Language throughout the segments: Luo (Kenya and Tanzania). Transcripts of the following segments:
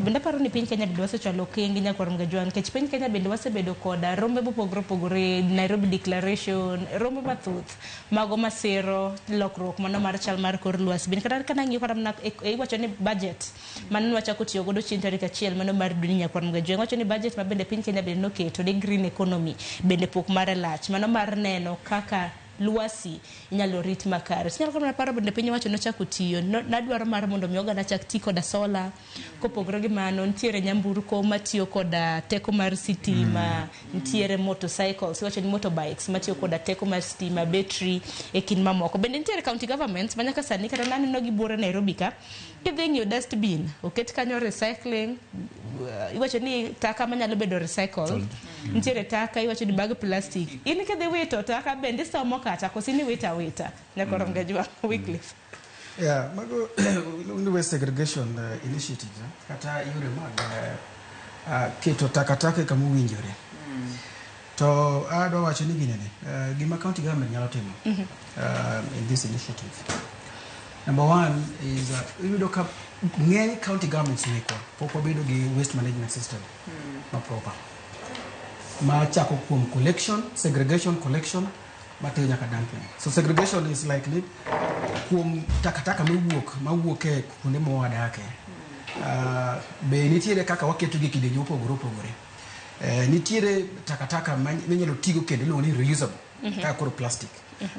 Bende aparo ni piny Kenya bende wasechwalo okenge nyakwar Mgajwang' nikech piny Kenya bende wasebedo koda rombe mopogore opogore, Nairobi Declaration, rombe mathoth mago masiro lokruok mano mar chal mar kor lwasi. Bende kata ka nang'iyo kata mana iwacho ni budget mano nwachako tiyo godo chieng' tarik 1 mano mar dweni nyakwar Mgajwang'. Iwacho ni budget ma bende piny Kenya bende noketo ne green economy bende pok mare lach mano mar neno kaka lwasi inyalo rit makare. Inyalo kata mana paro bende piny owacho nochako tiyo nadwaro mar mondo mi oganda chak ti koda solar. Kopogore gi mano, nitiere nyamburko matiyo koda teko mar sitima, nitiere motorcycles, iwacho ni motorbikes matiyo koda teko mar sitima, battery e kind mamoko. Bende nitiere county governments ma nyaka sani kata naneno gi buore Nairobi ka, kidhi ng'iyo dustbin, oket kanyo recycling, iwacho ni taka manyalo bedo recycled, nitiere taka iwacho ni bag plastic. In kidhi wito taka bende isomo kata koso in iwito awita? Nyakoro Mgajwang', Wycliffe. Yeah, mago iluongo ni waste segregation initiatives kata yore mag keto takataka e kama owinjore. To adwa wacho ni ginene, gima county government nyalo timo in this initiative. Number one is iyudo ka ng'eny county governments mekwa pok wabedo gi waste management system ma proper, ma chako kuom collection, segregation, collection, matero nyaka dumping. So segregation is like ni kuom takataka mawuok e kuonde ma wadake. Be nitiere kaka waketo gi e kidienje mopogore opogore. Nitiere takataka minyalo tigo kendo iluongo ni reusable, kaka koro plastic.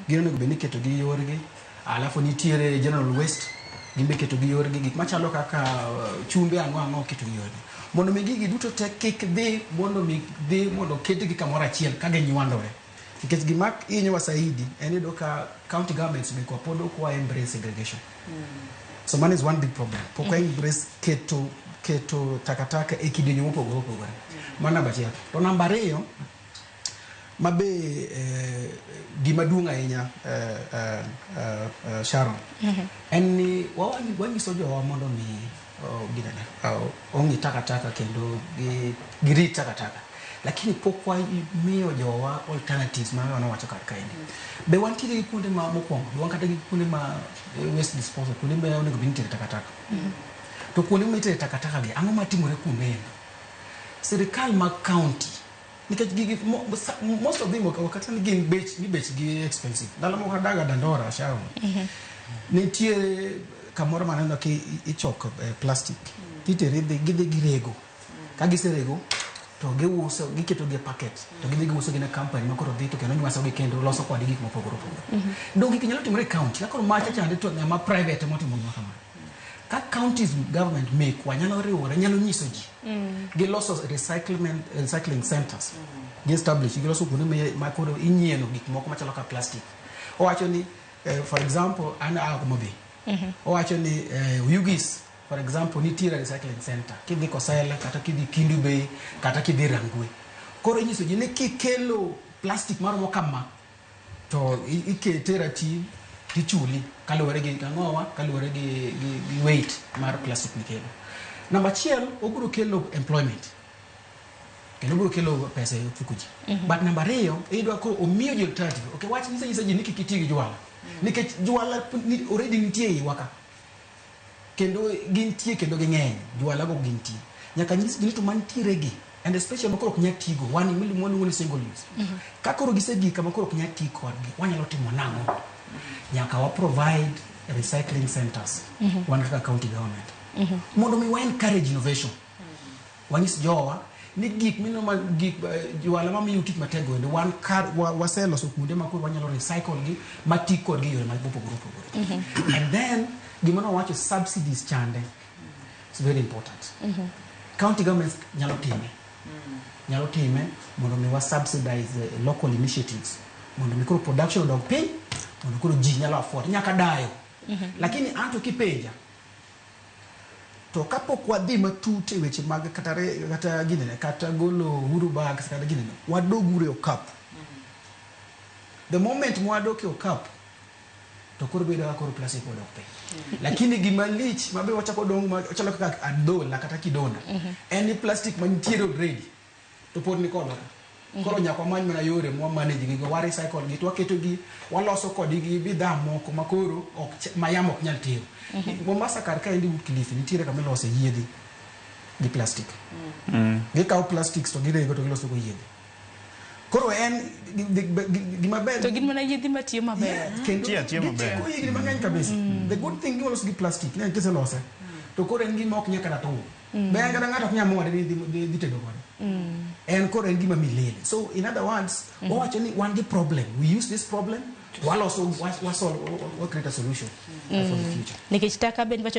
Gin onego bed ni iketo gi yorgi. Alafu nitiere general waste, gin be iketo gi yorgi. Gik machalo kaka chumbe ang'o ang'o iketo gi yorgi. Mondo mi gigi duto te kik dhi mondo mi dhi mondo ketgi kamoro achiel ka ginywandore. Nikech gima hinyowa saidi en yudo ka county governments mekwa pod ok wa embrace segregation. So mano is one big problem. Pok wa embrace keto takataka e kidienje mopogore opogore. Mano namba achiel. To namba ariyo, mabe gima duong' ahinya, Sharon, en ni wanyiso jowa mondo mi ginene, ong'i takataka kendo girit takataka. Lakini pok wamiyo jowa alternatives ma wanawacho kar kaendi. Be wantiere gi kuonde ma mokwongo, be wan kata gi kuonde ma waste disposal, kuonde ma onego bed ni itere takataka. To kuonde ma itere takataka gi, ang'o matimore kuonde endo? Sirikal mag county, nikech gigi most of them ok kata ni gin bech ni bech gi expensive. Ndalo moko adaga Dandora, Sharon. Nitie kamoro maneno ki ichoko plastic. Titere dhi gidhi girego. Ka giserego to giuso, giketo gi e packet to gidhi giuso gi ne company ma koro dhi to kendo nywaso gi kendo loso kodgi gik mopogore opogore. Donge giki nyalo timore e county? Ka koro macha chande to ng'ama private ema otimo gima kamano. Ka counties government mekwa nyalo riwore, nyalo nyiso ji. Giloso recycling centers. Gi establish, giloso kuonde ma koro inyieno gik moko machalo ka plastic. Owacho ni, for example, an aa Homa Bay. Owacho ni Oyugis, for example, nitiere recycling center. Kidhi Kosele, kata kidhi Kendu Bay, kata kidhi Rangwe. Koro inyiso ji ni kikelo plastic maromo kama, to ikete e ratil tichuli kaluwore gi ang'owa, kaluwore gi weight mar plastic mikelo. Namba achiel, obiro kelo employment. Kendo obiro kelo pesa e ofuko ji. But namba ariyo, iyudo ka omiyo ji alternative. Okay, wach nyiso nyisa ji ni kik iti gi jwala. Nikech jwala already nitie e iwa ka. Kendo gintie kendo ging'eny. Jwala go gintie. Nyaka nyis ji ni to mantiere gi, and especially ma koro ok nyal tigo, wan miluongo ni single use. Ka koro gisegik kama koro ok nyal ti kodgi, wanyalo timo nang'o? Nyaka wa provide recycling centers, wan kaka county government. Mondo mi wa encourage innovation. Wanyis jowa ni gik mineno ma gik jwala mamiyo tich matek go endo, wan kar waseloso kuonde ma koro wanyalo recycle gi ma ti kodgi e yore mopogore opogore. And then gima nowacho subsidies chande, it's very important. County governments nyalo time. Nyalo time mondo mi wa subsidize local initiatives mondo mi koro production odog piny, mondo koro ji nyalo afford nyaka dayo. Lakini anto kipenja to kapok wadhi matut e weche mag kata ginene, kata golo Uhuru bags kata ginene, wadog uru e okapu. The moment mwadok e okapu to koro bedo kaka koro plastic odok piny. Lakini gima lich mabe wachako dong' machalo kaka adhola kata kidonda en ni plastic mantiere already to pod ni kodwa ka. Koro nyaka wamany mana yore mwa manage gi go, wa recycle gi to waketo gi, waloso kodgi bidhaa moko ma koro ok ma yamo ok nyal tero. Mombasa kar kaendi but Kilifi nitiere kama ilose yiedhi. Gi plastic. Gikawo plastics to girego to giloso go yedhe. Koro en gima ber To gin mana yedhe matiyo maber. Yeah, kendo Tiyo atiya maber. gitieko higni mang'eny kabisa. The good thing gima loso gi plastic ne kiselose to koro en gima ok nyal kata tur. Be en kata ng'ato ok nyal muode ni dhi tedo kode. En koro en gima milele. So in other words, wawacho ni wan gi problem. We use this problem, waloso, wa solve, wa create a solution for the future. Nikech taka bende wacho.